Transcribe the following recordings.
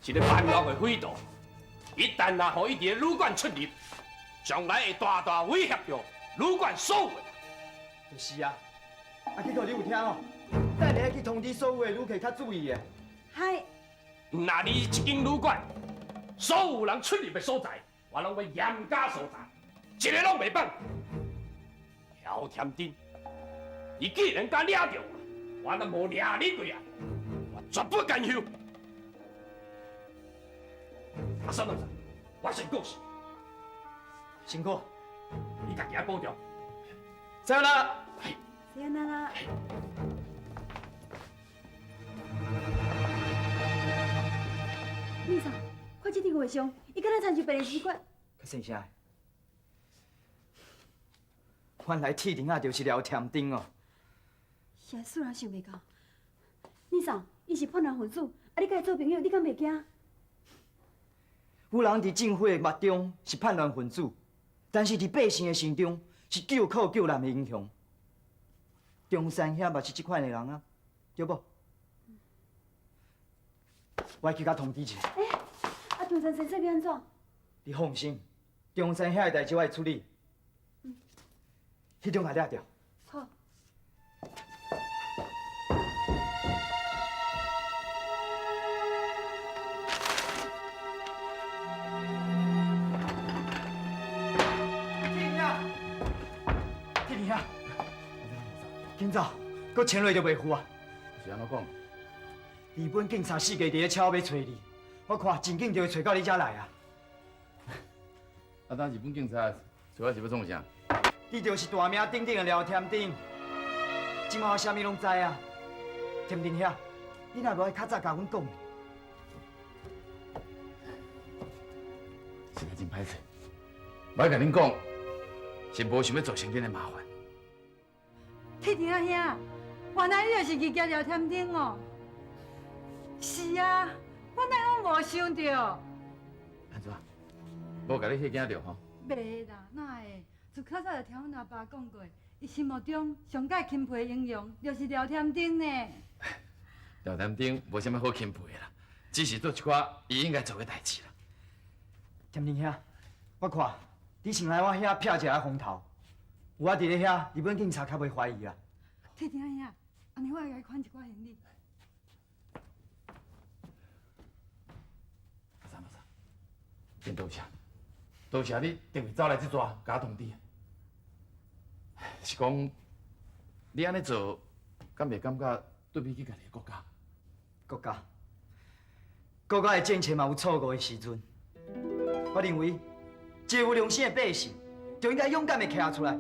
一个叛乱的匪徒，一旦若予伊伫旅馆出入，将来会大大威胁著旅馆所有的人。就是啊，啊，去哥你有听哦？等下去通知所有的旅客較注意的。嗨。若你這間旅館所有人出入的所在，我攏欲嚴加搜查，一个攏袂放。廖添丁，你既然敢掠著我，我若無掠你幾下，我絕不甘休。阿三老師，我先過去。辛苦，你家己愛保重。さよなら。さよなら。兄嫂，看這張画像，伊敢若親像白日之骨。較細聲。原來鐵釘仔就是廖添丁哦。實在使人想袂到。兄嫂，伊是叛亂分子，啊，你佮伊做朋友，你敢袂驚？有人佇政府的目中是叛亂分子，但是佇百姓的心中是救苦救難的英雄。中山兄嘛是這款的人啊，對無？我去共通知一下。欸，啊，中山先生欲按怎？你放心，中山兄的代誌我會處理。嗯。彼張共掠著。好。鐵林兄，鐵林兄，緊走，閣簽落就袂赴啊！是按怎講？日本警察四界佇咧抄欲揣你，我看真緊就會揣到你遮來啊！啊，當日本警察揣我是欲創啥？你就是大名鼎鼎的廖添丁，這馬我啥物攏知啊！添丁兄，你若無愛較早共阮講？實在真歹勢，我愛共恁講，是無想欲造成恁的麻煩。鐵釘仔兄，原來你就是二家廖添丁哦！是啊，我哪攏無想著。按怎？無共你嚇驚著吼？袂啦，哪會？自較早就聽阮阿爸講過，伊心目中上蓋欽佩的英雄就是廖添丁呢。廖添丁無啥物好欽佩的啦，只是做一寡伊應該做的代誌啦。添丁兄，我看你先來我遐避一下風頭，有我佇咧遐，日本警察較袂懷疑啊。鐵釘仔兄，按呢我會共伊款一寡行李。阿三阿三，真多謝，多謝你特別走來這逝，共我通知。是講你按呢做，敢袂感覺對不起家己的國家？國家，國家的政策嘛有錯誤的時陣。我認為，一個有良心的百姓，就應該勇敢的徛出來，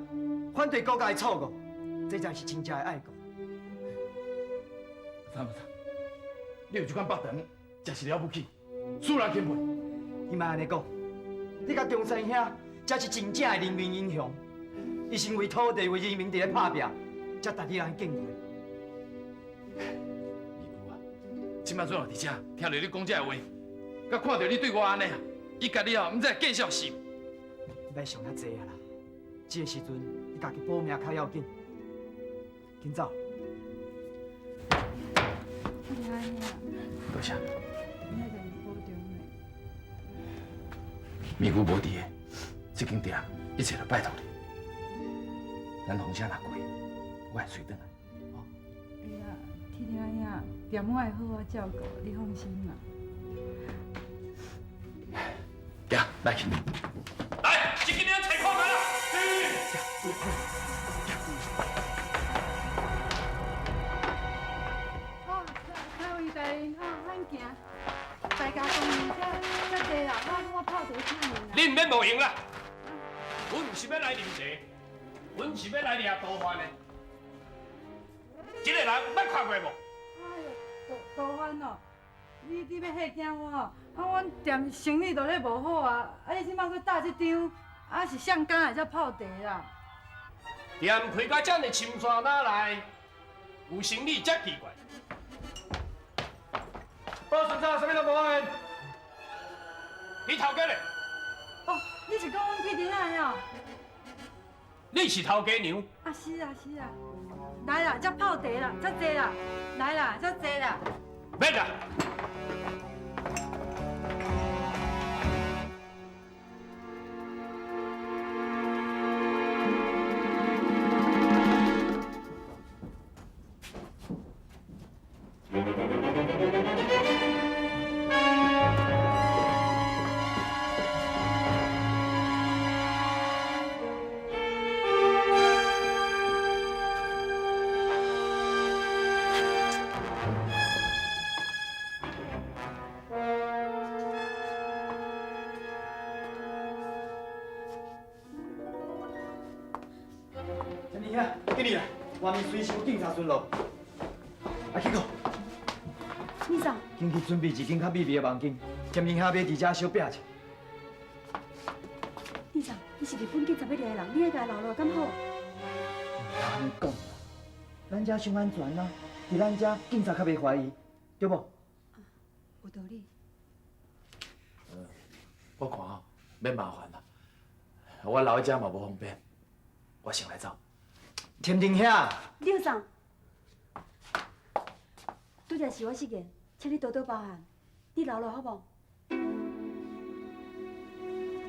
反對國家的錯誤，這才是真正的愛國。阿三阿三，你有這款腹腸，真是了不起，使人欽佩。你莫按呢講，你佮中山兄才是真正的人民英雄，伊是為土地、為人民佇咧拍拚，才值得人敬佩。二姑啊，這擺怎會佇遮聽著你講這个話，佮看著你對我按呢啊，伊家己哦，毋知會見笑死。你莫想遐濟啊啦，這个時陣你家己保命較要緊，緊走。多謝。你愛共伊保重呢。美姑無佇的，這間店一切都拜託你。等風聲若過，我會隨轉來。會啦，鐵釘仔兄，店我會好好照顧，你放心啦。行，來去。來，這間店揣看覓啦。好，開位大人，好，咱行。大家公園遮遮濟啦，我泡茶請恁啦。你毋免冒用啦，阮毋是欲來啉茶，阮是欲來掠逃犯的。這个人捌看過無？哎喲，逃犯哦，你欲嚇驚我哦？啊，阮店生意都咧無好啊，啊，你這擺閣搭這張，啊是誰敢來遮泡茶啦？店開到遮爾深山哪來有生意？遮奇怪。報巡查，啥物攏無發現。你頭家咧？哦，你是講阮鐵釘仔的哦？你是頭家娘？啊是啊是啊，來啦，遮泡茶啦，遮坐啦，來啦，遮坐啦。免啦。天兄，紧去啦，外面随时有警察巡逻。阿去哥，你啥？紧去准备一间较秘密的房间，添丁兄欲伫遮小拼者。你啥？你是日本警察欲掠的人，你爱共留落敢好？毋按呢讲啦，咱遮伤安全啊，伫咱遮警察较袂怀疑，对无？有道理。我看吼，免麻烦啦，我留伫遮嘛无方便，我先来走。添丁兄，刘总，拄才是我失言，请你多多包涵，你留落好无？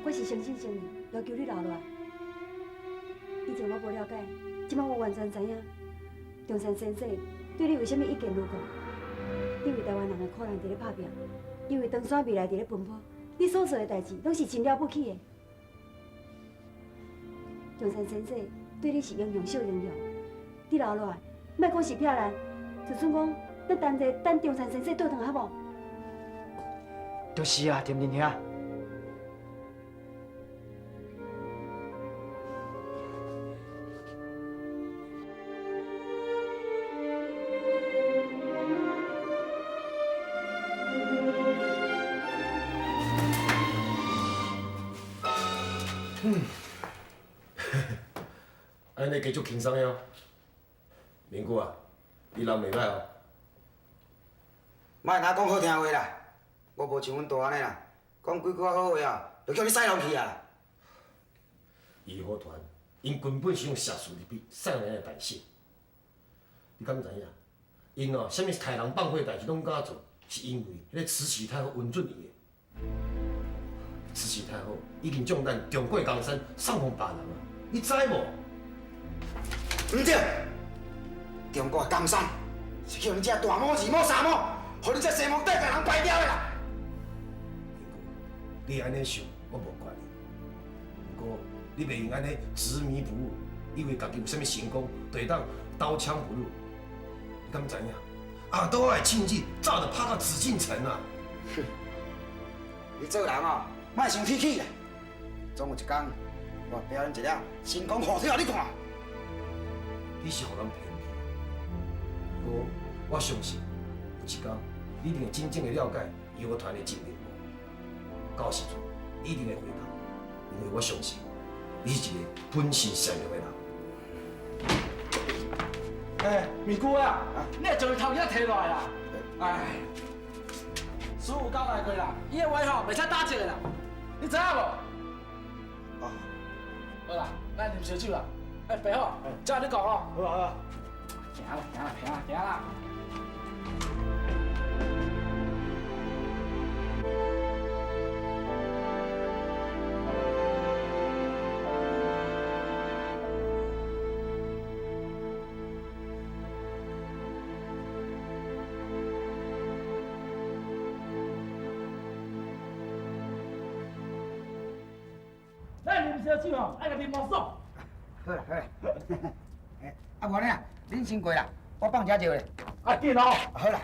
我是诚心诚意要求你留落来。以前我无了解，这摆我完全知影，中山先生对你为啥物一见如故？你为台湾人的苦难伫咧拍拚，伊为唐山未来伫咧奔波，你所做的代志拢是真了不起的。中山先生对你是英雄惜英雄，你留落来，莫讲是避难，就算讲咱等者等中山先生倒转好无？就是啊，添丁兄。按呢加足轻松的哦。明姑啊，你人袂歹哦。莫若讲好听话啦，我无像阮大按呢啦，讲几句好话啊，就叫你使弄去啊。义和团，𪜶根本是用邪术入去使弄咱的百姓。你敢知影？𪜶哦，啥物杀人放火的代志拢敢做，是因为彼个慈禧太后允准伊的。慈禧太后已经将咱中国江山送予别人啊，你知无？毋对，中国的江山是去予恁这大魔二魔三魔，予恁这西门底下人败掉的啦。你按呢想，我无怪你。毋过你袂用按呢执迷不悟，以为家己有啥物成功，就会当刀枪不入。你敢知影？阿多仔的庆忌早就拍到紫禁城啊！哼，你做人哦，莫伤铁齿啦。总有一天，我表演一了神功护体予你看。你是予人骗去，不过我相信有一天，你一定会真正的了解义和团的真面目。到时阵，你一定会回头，因为我相信你是一个本性善良的人。哎，咪姑啊，你会将伊头仔提落来啦？哎，师傅交代过啦，伊的话吼袂使打折的啦，你知影无？哦，好啦，咱啉烧酒啦。哎，白虎，照你讲哦。好啊好啊。行啦行啦行啦行啦。咱啉烧酒吼，爱共啉无爽。好啦好啦，哎，啊无呢，恁先过啦，我放遮少咧。啊，紧哦。好啦。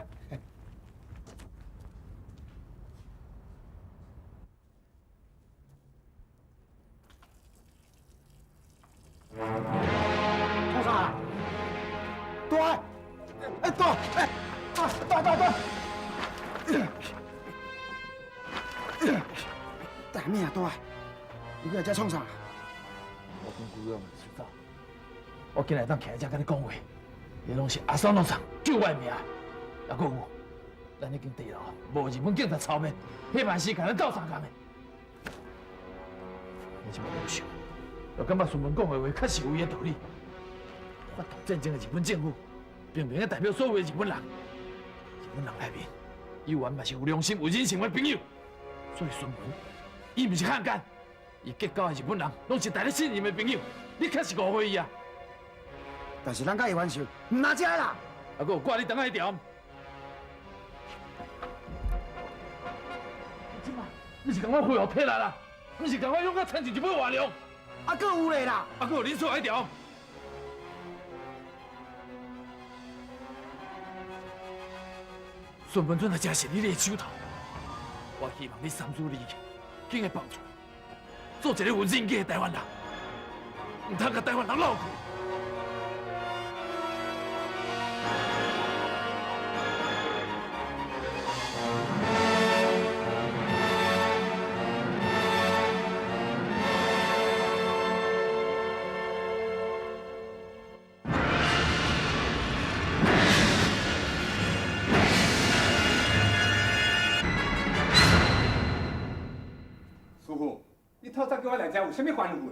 创啥啦？大，哎大，哎大大大大。大咩啊大？你阁来遮创啥？我讲久了嘛，出走。我今日当徛伫遮佮你讲话，彼拢是阿桑农场救我的命。犹阁有，咱已经地牢，无日本警察抄面，彼嘛是共咱斗相共的。你这摆无想，我感觉孙文讲的话确实有伊的道理。发动战争的日本政府，明明代表所有的日本人，日本人内面，犹原嘛是有良心、有人性的朋友。所以孙文，伊毋是汉奸。伊结交的日本人，拢是值得信任的朋友，你确实误会伊啊！但是咱佮伊冤仇，毋若这啦。啊，阁有挂你肠仔彼条。这摆你是共我恢复体力啦，毋是共我勇甲亲像一尾活龙。啊，阁有咧啦！啊，阁有恁嫂彼条。孙文准若真是你的手头，我希望你三思而去，紧来放出来。做一个有仁义的台湾人，毋通共台湾人闹去。透早叫我来遮有啥物吩咐？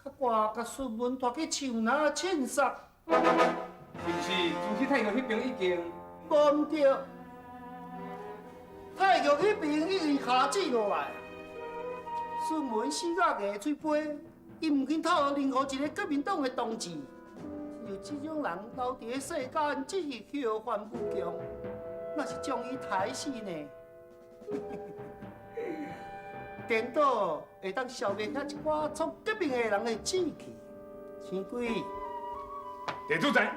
较挂共孙文带去树林凊杀，是毋是朱去太庙彼边已经？无毋对，太庙彼边已经下旨落来，孙文死甲硬喙皮，伊毋肯透露任何一个国民党的同志。有这种人留伫个世间，只是后患无穷。若是将伊刣死呢？颠倒会当消灭遐一寡创革命的人的志气。钱贵，地主在，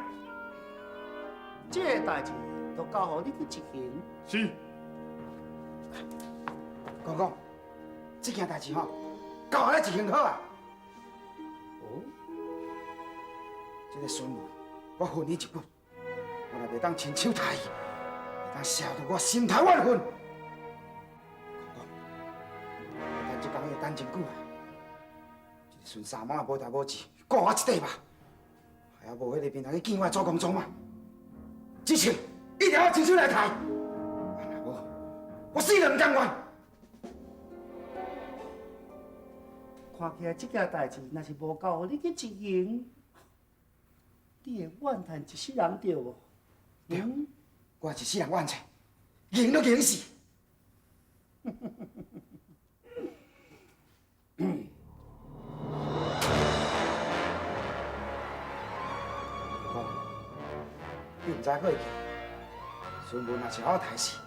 这个代志就交予你去执行。是。公公，这件代志吼，交我来执行好啊。哦，这个孙文，我分伊一骨，我若袂当亲手刣伊，会当消除我心头怨恨。公公，等这工会等真久啊！这个孙三毛也无代无志，顾我一块吧，还有无彼个边人去见我的祖公祖妈，这次一定要亲手来刣，啊若无，我死都毋甘愿。看起来这件代志，若是无交予你去执行，你会怨叹一世人对无？对，我一世人怨气，硬都硬死。公，你毋知阁会记，孙文若是予我刣死，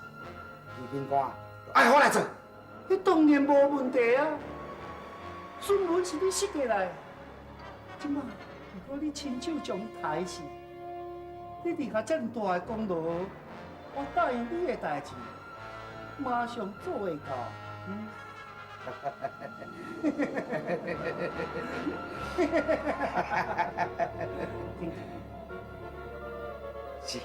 九品官就爱我来做。彼当然无问题啊！孙文是你设计来的，这马如果你亲手将伊刣死，你立下这么大的功劳，我答应你的代志，马上做会到。嗯。是。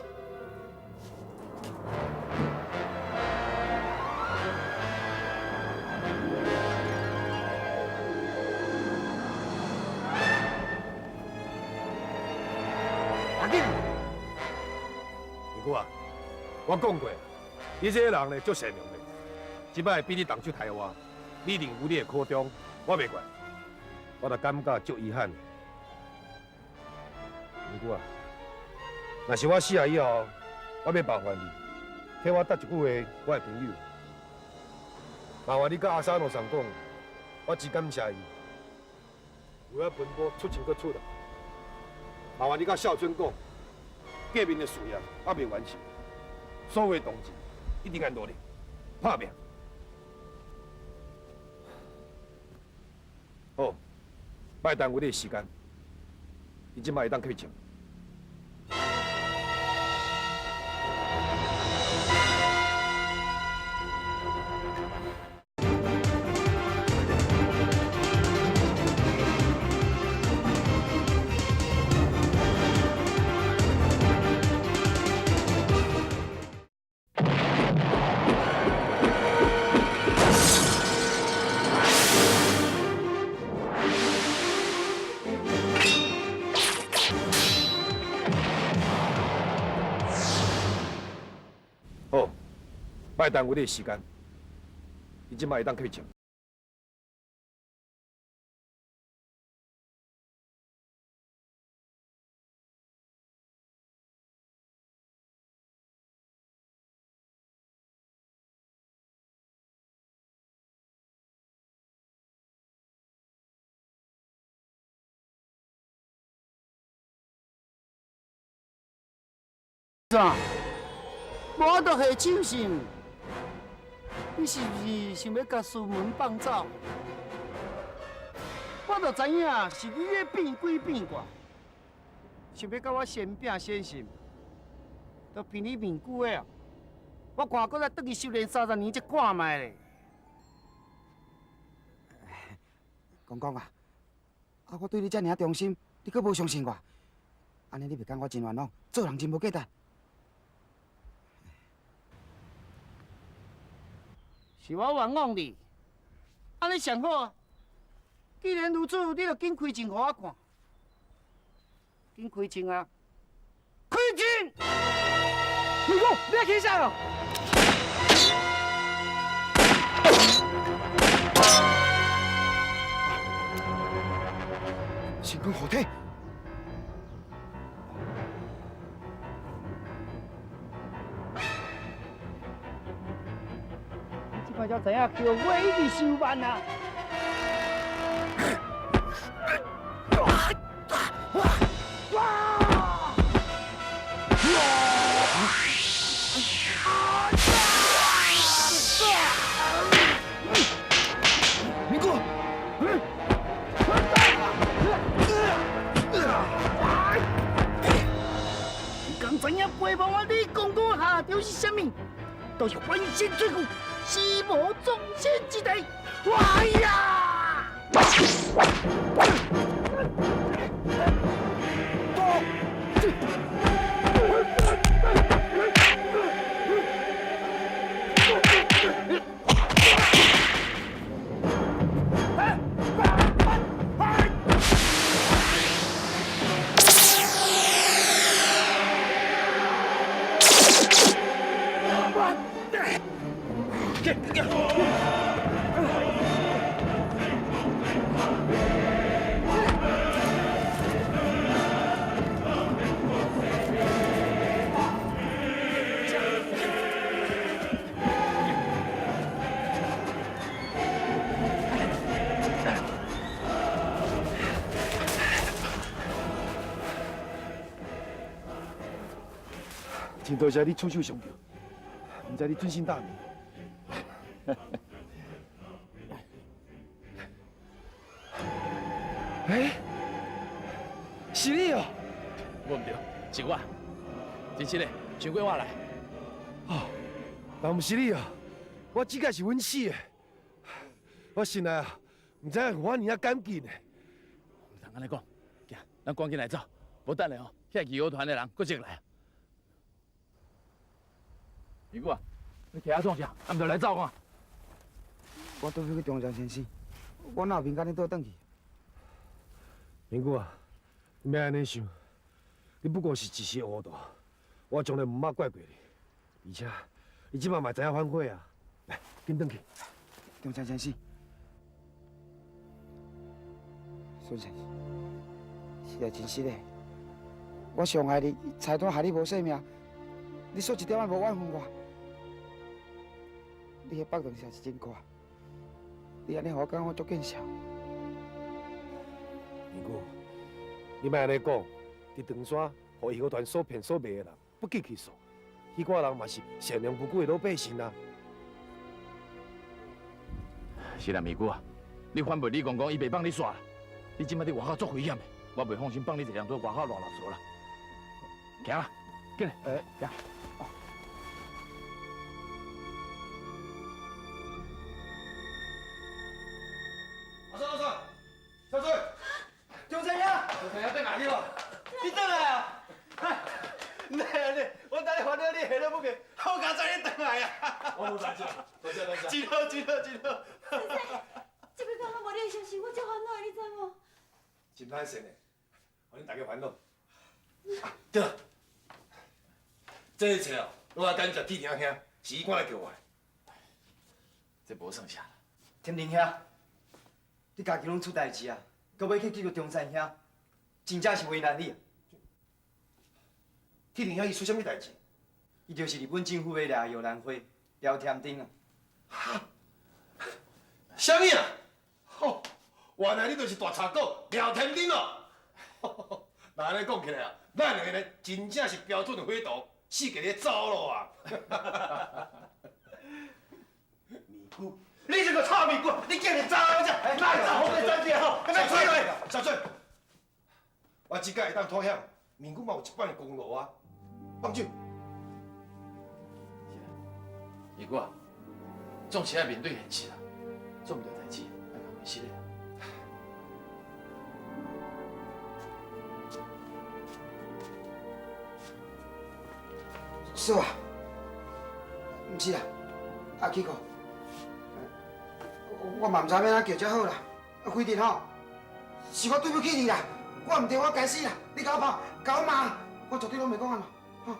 阿紧，二姑啊，我讲过，你这个人呢，足善良的。这摆比你动手刣我，你另有你的苦衷，我袂怪。我就感觉足遗憾。二姑啊，若是我死啊以后，我欲麻烦你，替我搭一句话，我的朋友。麻烦你佮阿三路上讲，我真感谢伊，为我奔波出钱阁出力。麻烦你佮孝春讲，革命的事业还未完成，所有的同志一定爱努力，拍拼。好，莫耽误你的时间，你这摆会当开枪。好，莫耽误你的时间，你这摆会当开枪。怎？无法度下手是毋？你是毋是想欲共孙文放走？我就知影是你咧变鬼变怪，想欲共我先拼先胜，都凭你面具的啊！我看阁再转去修炼30年，才看觅咧。公公啊，啊，我对你遮尔忠心，你阁无相信我？按呢你袂感觉真冤枉，做人真无价值。是我冤枉你，按呢上好啊！既然如此，你就紧开枪予我看，紧开枪啊！开枪！二哥，你来起啥哦？摕。这摆才知影叫我一直收慢啊！明哥，你敢知影陪伴我李公公下场是啥物？都是反身出去，死无葬身之地！哎呀！真多谢你出手相救，毋知你尊姓大名？哎，是你哦！无毋对，是我。真实的，想过我来。哦，若毋是你哦，我这届是稳死的。我心内啊，毋知影有遐尔仔感激呢。毋通按呢讲，行，咱赶紧来走，无等下哦，遐义和团的人阁进来。二姑啊，你徛遐创啥？啊，毋就来走看。我拄去中山先生，我哪有面甲你倒转去？明姑啊，你莫按呢想，你不过是一时糊涂，我从来毋捌怪过你。而且，你这摆嘛知影反悔啊！来，紧转去。中山先生，孙先生，实在真失礼，我伤害你，差点害你无性命，你说一点仔无怨恨我。你彼腹肠实是真阔，你按呢予我感觉足见笑。明姑，你莫按呢讲，伫长山，予义和团所骗所卖的人不计其数，彼寡人嘛是善良无辜的老百姓啊。是啦，美姑啊，你反背李公公，伊袂放你煞啦。你这摆伫外口足危险的，我袂放心放你一个人伫外口乱乱踅啦。行啦，进来，哎，行。阿叔，阿叔，小水，中山兄，中山兄，转来了，你转来啊？来啊你，我等你烦恼你下了不去，好佳哉你转来啊！我无代志，多谢多谢。真好，真好，真好。先生，这几工拢无你的消息，我足烦恼的，你知无？真歹势呢，予恁大家烦恼。对了，这一切哦，我要感谢铁定兄，是伊赶来救我的。这无算啥啦。天林兄，你家己拢出代志啊，阁欲去救中山兄，真正是为难你啊！铁定兄伊出啥物代志？伊就是日本政府欲掠摇兰花、廖添丁啊！哈？啥物啊？吼，原来你就是大贼狗廖添丁哦！那按呢讲起来啊，咱两个人真正是标准的匪徒，四界咧走咯啊！咪姑，你这个臭咪姑，你竟然走这，哪会走？好你走这吼，小水，小水，我这届会当脱险，咪姑嘛有一半的功劳啊！放手。二姑啊，总是爱面对现实啊，做毋对代志，爱讲实的。嫂啊，毋是啦，阿启哥，我嘛毋知欲按怎叫才好啦。辉弟吼，是我对不起你啦，我毋对，我该死啦！你共我拍，共我骂，我绝对拢袂讲按怎，吼。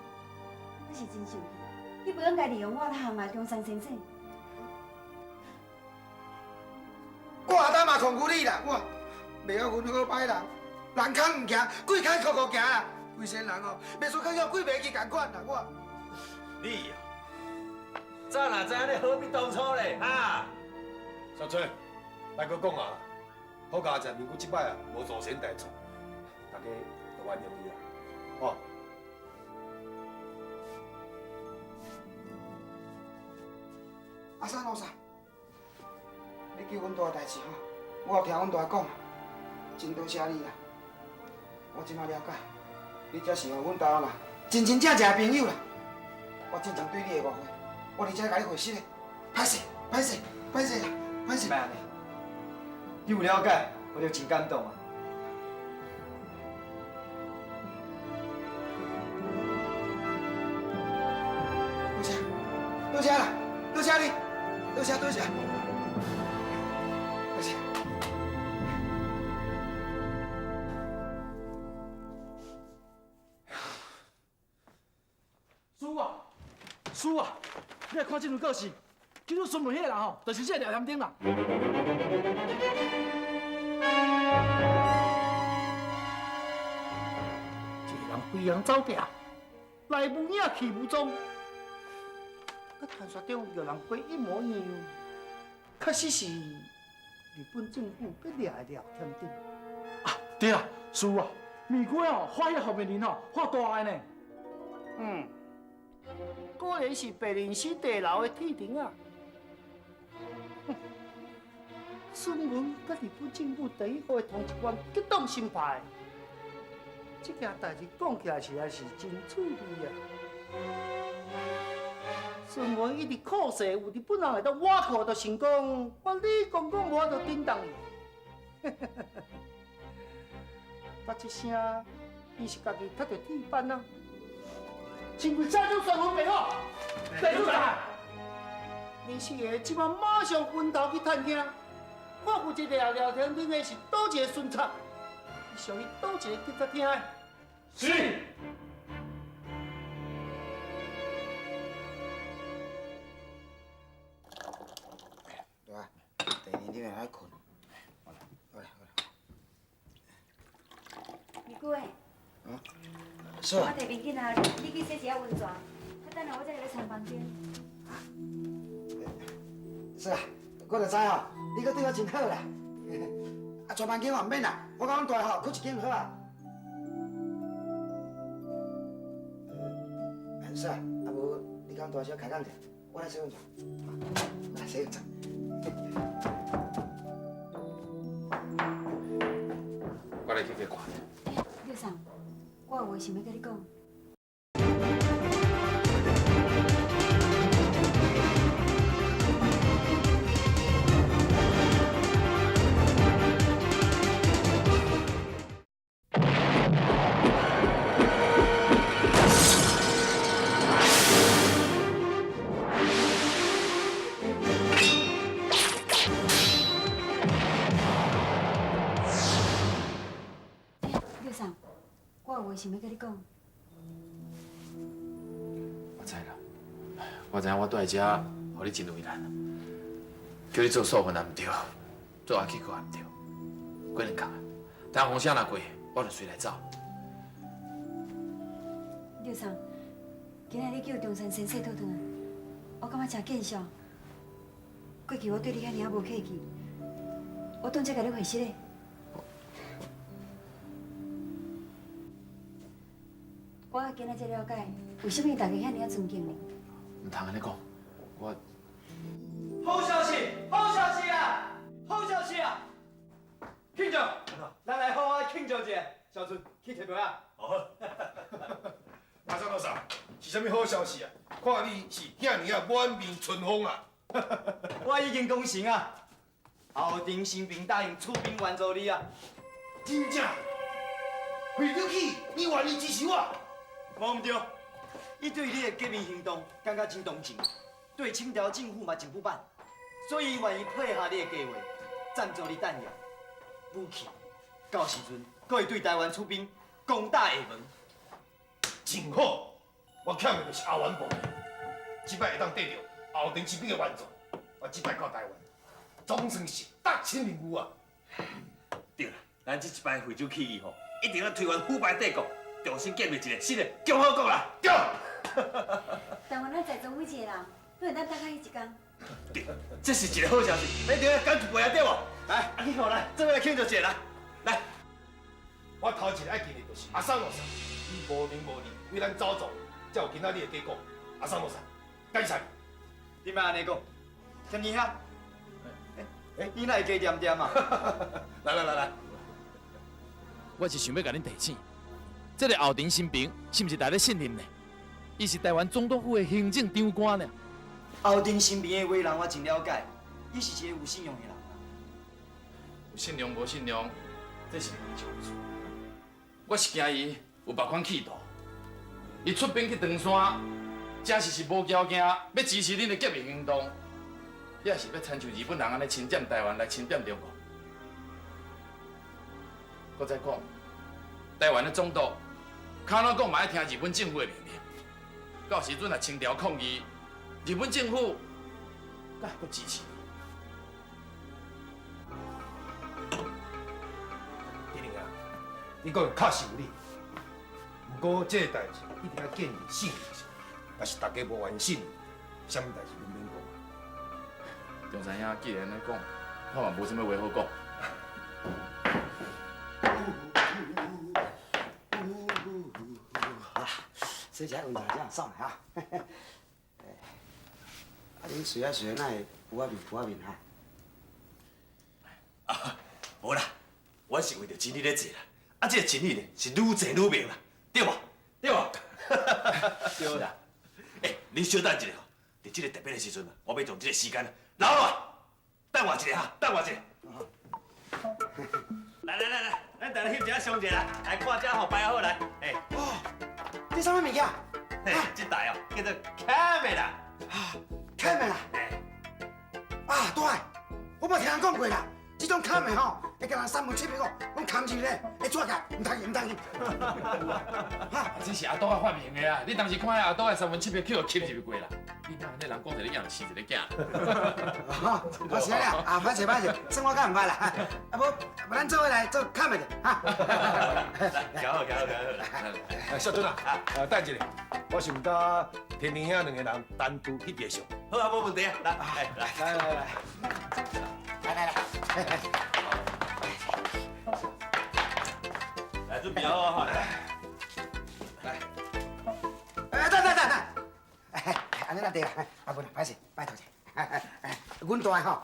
我是真生气，你不应该利用我来陷害中山先生。我阿当嘛控制你啦，我袂晓阮好歹人，人空毋行，鬼空扣扣行啦。规身人哦，袂输去叫鬼袂记仝款啦，我。你哦，早哪知影你何必当初咧？哈？小春，莫阁讲啊，好佳哉，明姑这摆啊无造成代志，大家都原谅你啦，哦。阿三老三，你救阮大的代志吼，我有听阮大讲，真多谢你啦。我这马了解，你才是予阮台湾人真真正正的朋友啦。我之前对你的误会，我伫遮共你回释咧，歹势，歹势，歹势啦，歹势。莫按呢，你有了解，我就真感动啊。多谢，多谢啦，多谢你，多谢多谢，多谢。师啊，师啊，你来看这段故事，叫做孙文迄个人吼，就是这个廖添丁啦。这个人飞扬走壁，来无影去无踪，佮传说中玉人龟一模一样，确实是日本政府欲掠的廖添丁。啊，对啦，师啊，面龟哦，画迄后面人吼，画大的呢。嗯，果然是白灵溪地牢的铁钉啊！哼，孙文佮日本政府第一号的通缉官结党心派，这件代志讲起来实在是真趣味啊！孙文一直靠势有日本人会当挖苦就成功，我李公公无法度顶动伊。发一声，伊是家己踢著铁板啊！身为家中孙文白虎，白处长，你四个这马马上分头去探听，看负责掠廖添丁的是佗一个巡察，你属于佗一个警察厅的。是。对啊，第二你会爱困。好啦，好啦，好啦。二姑的。啊？是啊。我提面巾啊，你去洗一下温泉，啊，等下我再来扫房间。是啊，我就知吼，你阁对我真好啦。啊，全房间嘛毋免啦，我佮阮大吼，阁一间好啊。是啊，啊无你佮阮大小开讲者，我来洗温泉。来洗温泉。我来去加看。六嫂，我有话想欲佮你讲。六嫂，我有话想欲佮你讲。我知啦，我知影我蹛伫遮，予你真为难。叫你做素芬也毋对，做阿基哥也毋对，过两工啊，等风声若过，我就随来走。六嫂，今日你叫中山先生倒转来，我感觉真见笑。过去我对你遐尔仔无客气，我当这共你回失礼。我今仔才了解，为啥物大家遐尔仔尊敬你。毋通按呢讲，我。好消息，好消息啊！好消息啊！庆祝，咱来好好庆祝一下。小春，去提杯仔。好。阿三老师，是啥物好消息啊？看你是遐尔仔满面春风啊！我已经讲成啊，后庭新兵答应出兵援助你啊！真正？惠州起，你愿意支持我？无毋对，伊对你的革命行动感觉真同情，对清朝政府嘛真不满，所以伊愿意配合你的计划，赞助你弹药、武器。到时阵，阁会对台湾出兵，攻打厦门。真好，我欠的就是阿元部，这摆会当得到后庭士兵的援助，我这摆到台湾，总算是达成任务啊！对啦，咱这一摆惠州起义吼，一定要推翻腐败帝国，重新建立一个新的共和国啦！对。但愿咱在座每一个人，都會當等到彼一天。对，这是一个好消息，一定要赶一杯啊，对無？來，阿去來，做伙來慶祝一下來，來。我頭一个愛敬的就是阿桑羅桑，伊無名無利，為咱走走，才有今仔日的結果。阿桑羅桑，感謝你。你莫按呢講，添兄，欸，你哪會加恬恬啊？來來來來，我是想欲共恁提醒，這个後藤新平是毋是值得信任呢？伊是台灣總督府的行政長官呢。後藤新平的為人我真了解，伊是一個有信用的人。有信用無信用，這是兩回事。我是驚伊有別款企圖，伊出兵去唐山，真是是無條件欲支持恁的革命行動，抑是欲親像日本人按呢侵佔台灣來侵佔中國。閣再講，台灣的總督，較怎講嘛愛聽日本政府的命令。到時陣若清朝抗議，日本政府敢會閣支持？天寧啊，你講的確實有理，毋過這個代誌一定愛建立信任，若是大家無願信，啥物代誌攏免講啊。中山兄既然按呢講，我嘛無啥物話好講。好啦，洗一下温茶，這樣送來哈。啊，恁隨啊隨，哪會浮仔面浮仔面哈？啊，無啦，阮是為著真理咧做啦。啊，這個真理呢，是愈做愈明啦，對無？對無？對啦。欸，恁小等一下吼，佇這個特別的時陣啊，我欲將這個時間留落來，等我一下哈，等我一下。來來來來，咱大家翕一下相一下啦，來看這吼擺好來。欸，哦，這啥物物件？嘿，這台哦叫做 camera。啊，camera。啊，對，我無聽人講過啦。這種卡的吼，會共人三魂七魄哦，攏崁入咧，會逝去，毋通去，毋通去。哈，這是阿杜仔發明的啊！你當時看阿杜仔三魂七魄去予吸入去過啦？你哪按呢人講一个影，生一个囝。哈，我是啦，啊，歹勢歹勢，算我較毋捌啦。啊，無，無咱做伙來做卡的，哈。來，行好，行好，行好。來，少尊啊，等一下，我想佮天寧兄兩个人單獨翕一个相。好啊，無問題啊，來，來，來來來，來來來。來，準備好好，來，來，哎，等等等等，哎，按呢咱對啦，啊，無啦，歹勢，拜託者，阮大吼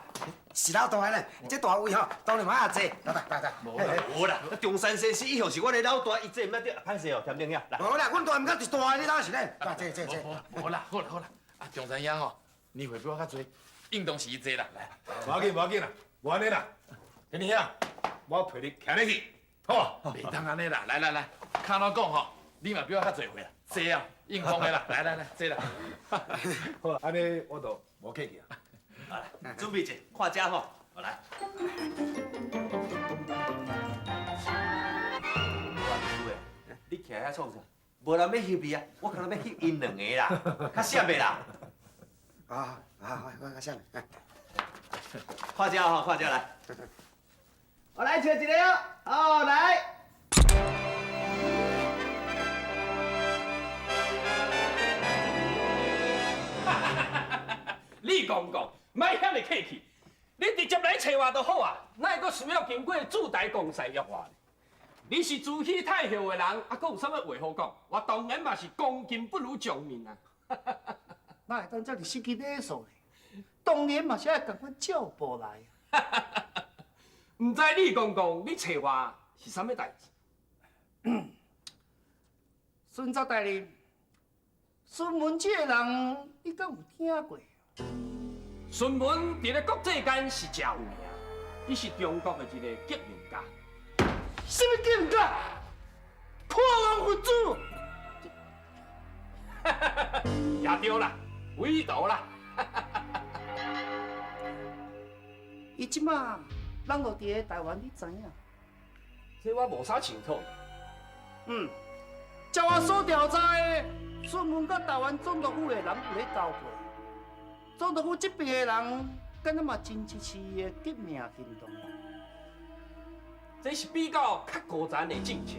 是老大咧，這大位吼當然嘛愛坐，老大，大大，無啦，無啦，中山先生一向是阮的老大，伊坐毋對，歹勢哦，添丁兄，來，無啦，阮大毋敢是大，你當是咧，大坐坐坐，無啦，好啦好啦，啊，中山兄吼，年歲比我較濟，應當是伊坐啦，來，無要緊無要緊啦，無按呢啦，天寧兄，我陪你徛咧去，好無？袂當按呢啦，來來來，較怎講吼，你嘛比我較濟歲啦，坐啊，應風的啦，來來來，坐啦。好，按呢我就無客氣啊。好來，準備者，看這吼，好來。你徛遐創啥？無人欲翕你啊，我敢若欲翕𪜶兩個啦，較閃的啦。啊啊，我較閃的。看這吼，看這來。我來笑一个哦，好來。你講講，莫遐爾客氣，你直接來揣我就好啊，哪會閣需要經過駐台公使約我？你是慈禧太后的人，啊，閣有啥物話好講？我當然嘛是恭敬不如從命啊！哪會當遮爾失去禮數呢？當然嘛是愛共款照步來。毋知李公公，你揣我是啥物代誌？巡察大人，孫文這個人，你敢有聽過？孫文佇咧國際間是誠有名，伊是中國的一個革命家。啥物革命家？破王分子！也對啦，伪道啦。伊這馬人就佇咧台灣，你知影？這我無啥清楚。嗯，照我所調查的，孫文佮台灣總督府的人有咧交過。總督府這邊的人，敢若嘛真支持伊的革命行動。這是比較較高層的政策，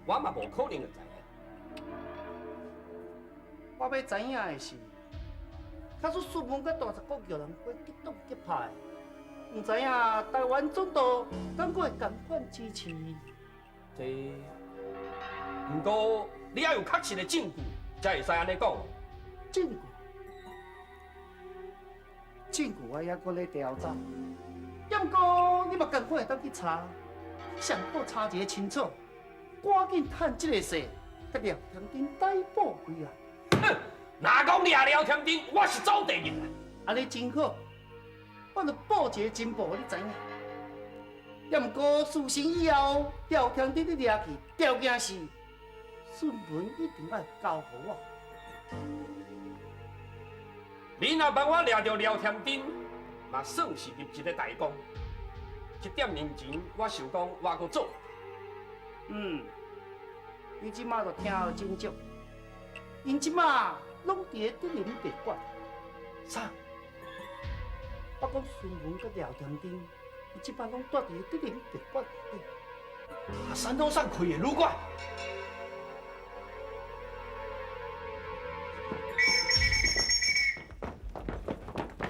我嘛無可能會知影。我欲知影的是，假使孫文佮大十国叫人过激動激派，毋知影台灣總督敢閣會仝款支持？這，毋過你愛有確實的證據，才會使按呢講。證據？證據我猶閣咧調查，猶毋過你嘛仝款會當去查，上好查一个清楚，趕緊趁這个勢，共廖添丁逮捕歸案。哼，若講掠廖添丁，我是走第一啦。按呢真好，我就報一个情報，予你知影。猶毋過事成以後，廖添丁你掠去，條件是孫文一定愛交予我。你若幫我掠著廖添丁，嘛算是立一个大功。這點人情，我想講我閣做。嗯，你這馬就聽予真足，𪜶這馬攏佇咧德林別館。啥？我講孫文佮廖添丁，伊這擺攏蹛佇咧德林別館內底。啊，山東省開的旅館。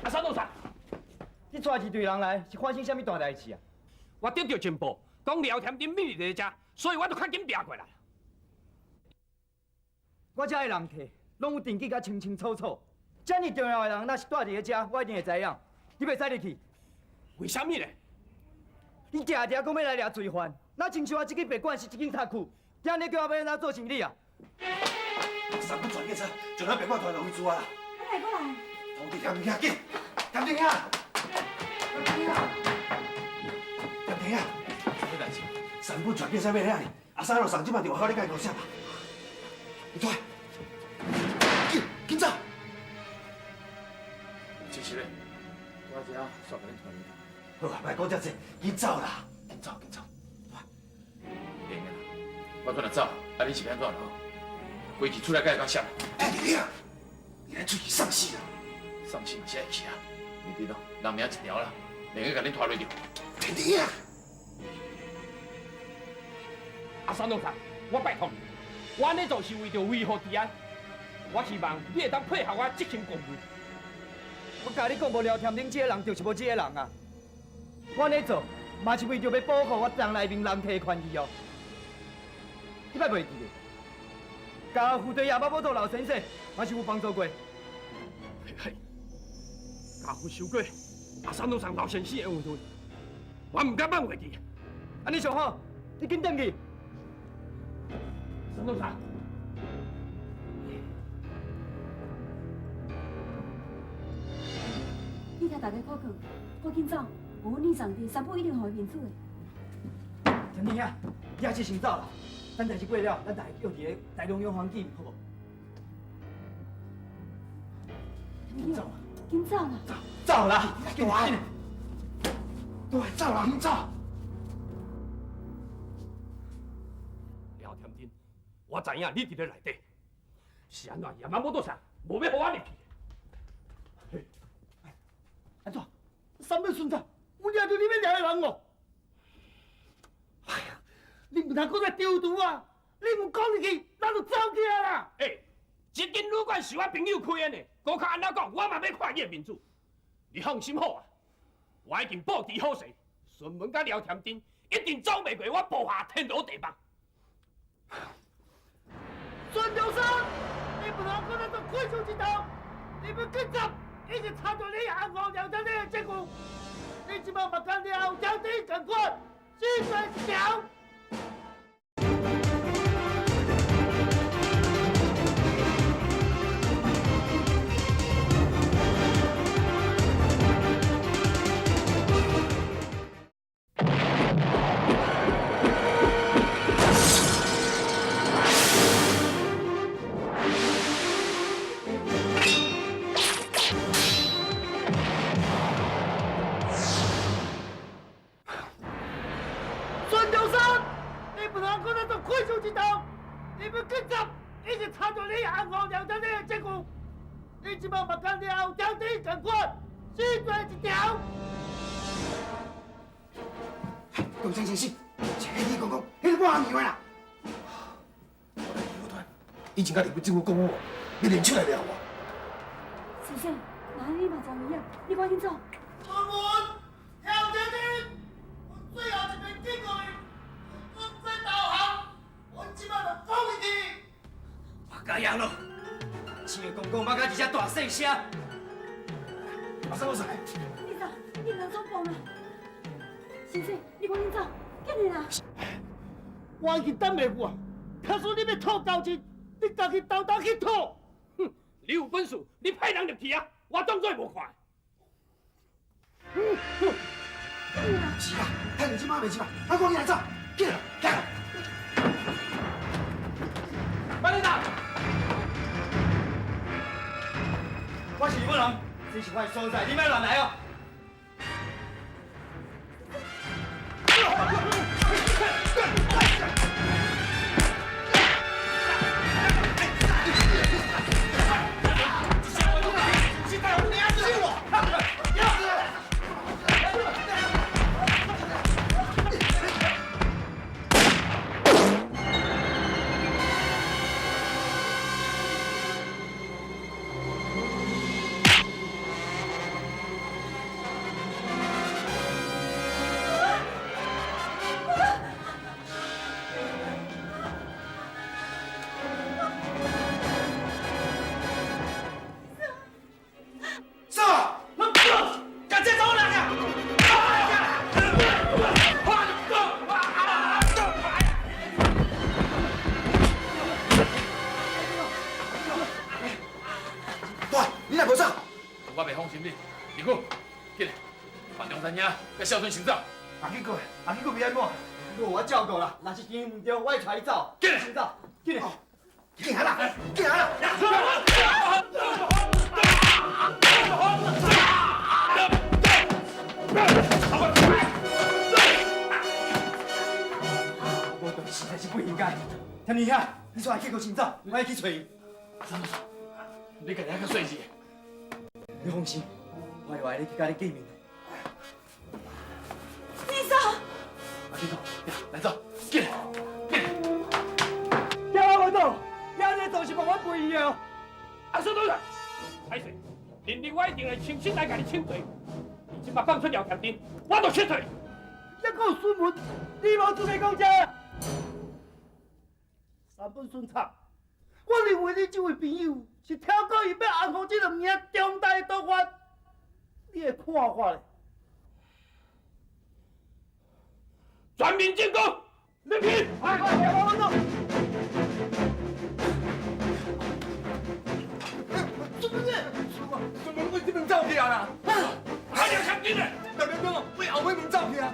阿山東省，你帶一隊人來，是發生啥物大代誌啊？我得到情報，講廖添丁秘佇咧遮，所以我就較緊拚過來。我遮的人客攏有登記甲清清楚楚，遮爾重要的人，若是蹛佇咧遮，我一定會知影。你袂使入去。為啥物咧？你定定講欲來掠罪犯，哪親像我這間別館是一間讀庫，今日叫我欲按怎做生理啊？三本全警察將咱別館拖落去住啊！過來過來。通知添丁兄，緊，添丁兄，添丁兄，添丁兄，啥物代誌？三本全警察欲來遐哩，阿三路上這擺佇外口咧共伊講啥吧？你出來，緊，緊走！這是咧，我這煞共恁拖入去。好啊，莫講遮濟，緊走啦，緊走，緊走。袂用啦，我轉來走，啊你是欲按怎就好？規氣出來佮會講啥？哎，你啊，你來出去送死啦！送死嘛是愛去啊，你知道，人命一條啦，袂用共恁拖累著。天弟啊！阿三老三，我拜託你，我按呢做是為著維護治安，我希望你會當配合我執行公務。我共你講，無廖添丁這个人，就是無這个人啊！我按呢做，嘛是為著欲保護我莊內面人客的權益哦。你莫袂記咧，家父對亞巴波多老先生嘛是有幫助過。嘿，家父受過阿三老三老先生的恩惠，我毋敢放袂記。按呢上好，你緊轉去。三老三。你聽大家苦勸，趕緊走，無阮以上佇，三寶一定予伊面子的。添丁兄，你還是先走啦。等代誌過了，咱大家約佇咧台中央環境，好無？緊走，緊走啦！走啦！緊來，對，走啦，緊走。廖添丁，我知影你佇咧內底，是按怎？也嘛無多啥，無欲予我入去。按怎？啥物孙子？有掠著你欲掠的人無？哎呀，你毋通閣再丟毒啊！你毋講入去，咱就走起來啦！欸，這間旅館是我朋友開的呢，閣較按怎講，我嘛欲看伊的面子。你放心好啊，我已經布置好勢，孫文佮廖添丁一定走袂過我布下天羅地網。孫中山，你毋通閣再做虧手一刀，你欲警察已經查著你紅黃廖添丁的證據，你這擺嘛佮廖添丁仝款，死罪一條。孫中山，你毋通閣再做虧手一刀，你欲警察已經查著你紅黃廖添丁的證據，你這擺嘛佮廖添丁仝款，死罪一條。中山先生，换娘的啦。我来义和团以前佮日本政府讲好，你连手来掠我。先生，那你嘛真危险，你赶紧走。孙文，跳天顶，我最后一遍警告你，军费投降，我这摆就放你去。我甲杨咯，请个公公捌甲一只大细声。阿生，阿生，你走，你毋通总放啊！先生，你赶紧走，紧的啦！我已经等袂久啊！假使你欲讨交情，你家己偷偷去讨。哼，你有本事，你派人入去啊！我当作无看。是啊，趁你这摆袂急嘛，咱赶紧来走，紧来，来。班领导，我是日本人，这是我的所在，你莫乱来哦。孝顺先走。阿基哥，阿基哥别安怎？我照顾啦，若是行毋对，我会带你走。紧，先走，紧。紧啦，紧啦！我实在是不应该。天明兄，你带阿基哥先走，我去找伊。你家己较细致。你放心，我会话你去佮你见面。阿基哥，来走，进来，进来。叫我无走，今日就是帮我背伊的哦。阿孙队长，歹势，明日我一定会亲身来共你请罪。你这摆放出廖添丁，我就切退。抑阁有孙文，你无资格讲这。三本孙策，我认为你这位朋友是挑过伊欲安抚这两名重大的盗犯，你的看法咧？全面进攻，入去！快快，我走。孙文，孙文，为这门走去啊啦！还有强劲的，老刘哥，为后尾门走去啊！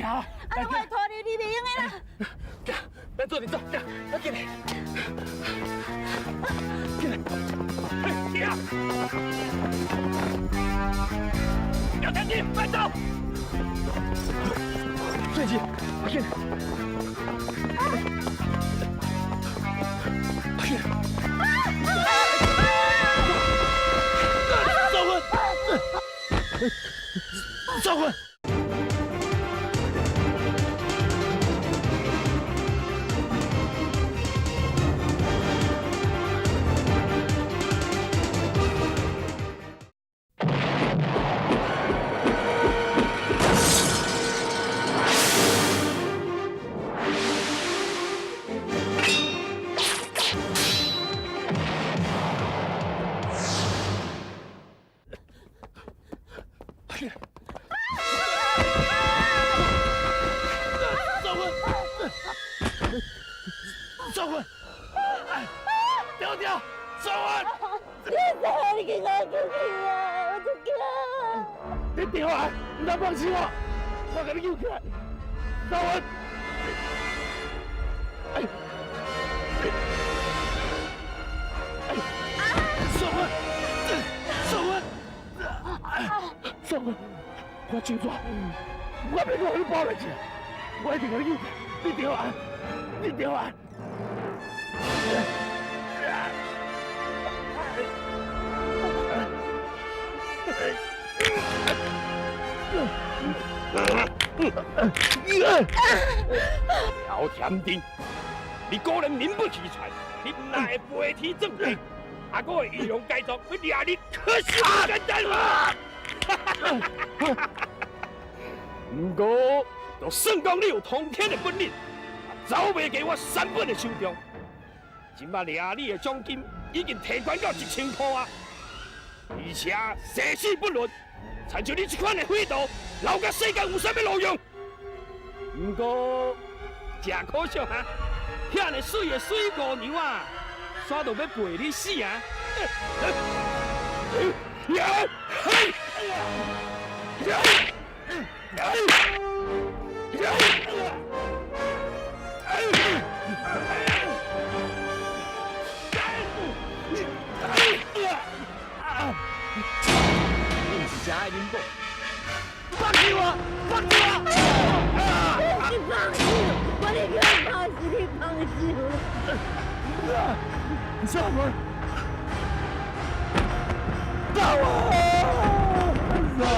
啊！我会拖你，你袂用的啦。行，来做阵走，行，来进来，进来，行。廖天地，快走！水姊，阿紧，阿紧。走！少文。少文，丢掉，少文！你死，你给我出去啊！我就惊。你丢啊！唔通放弃我，我给你救起来。少文，哎，哎，少文，少文，少文，我手抓，我别给你抱落去，我一定给你救起来。你丢啊！你丢啊！廖添丁，你果然名不虚传，你毋但会飞天遁地，啊，阁会英雄改造，欲掠你可是不简单啊！毋过，就算讲你有通天的本领，走袂过我三本的手中。这摆掠你的奖金已经提悬到1000箍啊！而且生死不论，亲像你这款的匪徒，留甲世间有啥物路用？毋过，真可惜哈，遐尔媠的水姑娘啊，煞就欲陪你死啊！你毋是真爱恁某？放弃我！放弃我！你放手！我你叫放手，你放手！少文，打我！少文！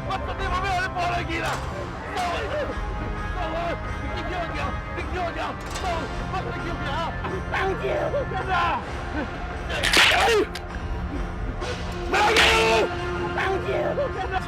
我绝对无欲予你跋落去啦！少文，少文，你叫我叫，你叫我叫，少文，我给你救起来！放手！啊！放手！